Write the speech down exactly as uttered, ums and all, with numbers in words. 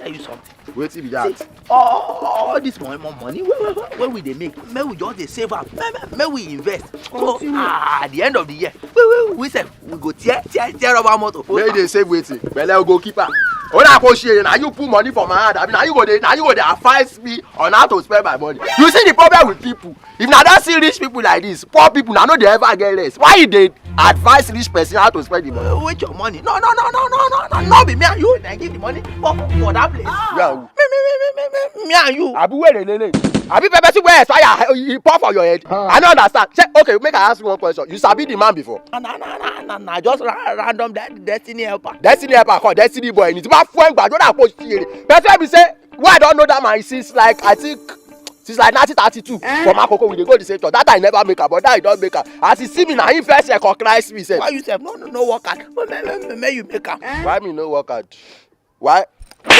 tell you something. Wetin be that? All this money, money, money wey wey wey wey we dey make, make we just dey save am, make make- make we invest. So ah, at the end of the year, we we we sef we go tear tear tear rubber motor. Where you dey save wetin? Belle go keep am. Oda ko shey, na you put money for my hand, abi na you go dey, na you go dey advise me on how to spend my money. You see the problem with people? If na don see rich people like this, poor people na no dey ever get rest. Why you dey advise rich person how to spend the money? Wait, your money? No no no no no no no no be me and you na give the money for for that place. Yeah. Me me me me me me me and you. Abi where lele? Abi pepper soup wey expire, e pour for your head? I no understand. Shey, okay, make I ask you one question. You sabi the man before? Na na na na na na just ra- random de- destiny helper. Destiny helper call, destiny boy. Ni ti ba fún ẹgbàá jọ́dá kó ṣe eré. Person be say, wey I don know that man since, like, I think, since, like, nineteen thirty-two. For Makoko, we dey go the same church. That time I never make am, but now I don make am. As you see me, na him first recognize me sef. Why you sef no no no work hard? Make make- make- make you make am. Why me no work hard? Why? Why